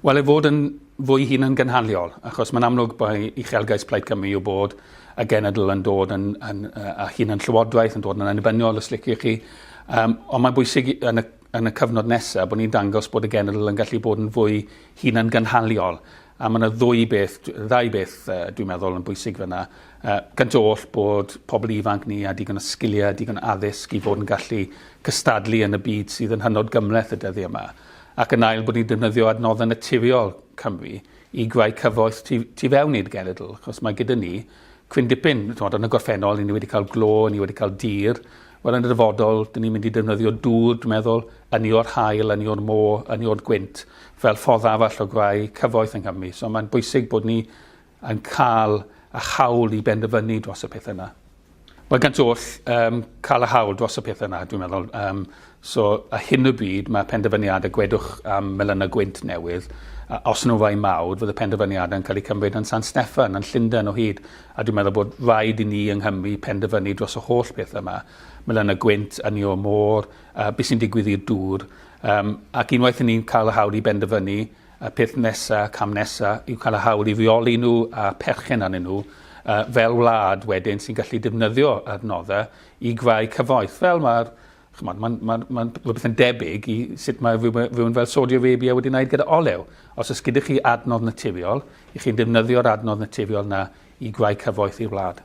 Wel, ei fod yn fwy hunangynhaliol, achos mae'n amlwg bai uchelgais Plaid Cymru yw bod y genedl yn dod yn, yn, a hunan llywodraeth yn dod yn annibynnol, os liciwch chi. Um, ond mae'n bwysig yn y, yn y cyfnod nesaf bod ni'n dangos bod y genedl yn gallu bod yn fwy hunangynhaliol. A mae yna ddwy beth, ddau beth uh, dwi'n meddwl yn bwysig fyna. Uh, gynt oll bod pobl ifanc ni a digon o sgiliau, digon o addysg i fod yn gallu cystadlu yn y byd sydd yn hynod gymhleth y dyddiau yma. Ac yn ail bod ni'n defnyddio adnoddau naturiol Cymru i greu cyfoeth tu, tu fewn i'r genedl, achos mae gyda ni cryn dipyn, ch'mod, yn y gorffennol, ni wedi cael glo, ni wedi cael dur, wel yn y dyfodol, dyn ni'n mynd i defnyddio dŵr, dwi'n meddwl, ynni o'r haul, ynni o'r môr, ynni o'r gwynt, fel ffordd arall o greu cyfoeth yng Nghymru. So mae'n bwysig bod ni yn cael y hawl i benderfynu dros y pethau yna. Wel, gynt oll, um, cael y hawl dros y pethau yna, dwi'n meddwl. Um, so, a hyn o bryd, mae penderfyniadau, gwedwch am melynau gwynt newydd, a os nhw rai mawr, fydd y penderfyniadau yn cael eu cymryd yn San Steffan, yn Llundain o hyd. A dwi'n meddwl bod rhaid i ni yng Nghymru penderfynu dros y holl beth yma. Melynau gwynt, ynni o'r môr, uh, beth sy'n digwydd i'r dŵr. Um, ac unwaith i ni'n cael y hawl i benderfynu, Y peth nesa, cam nesa, yw cael y hawl i reoli nhw a perchen arnyn nhw uh, fel wlad wedyn sy'n gallu defnyddio adnoddau i greu cyfoeth. Fel mae'r Mae'n ma, ma, ma rhywbeth yn debyg i sut mae rhywun fel Saudi Arabia wedi wneud gyda olew. Os oes gyda chi adnodd naturiol, i chi'n defnyddio'r adnodd naturiol na i greu cyfoeth i'r wlad.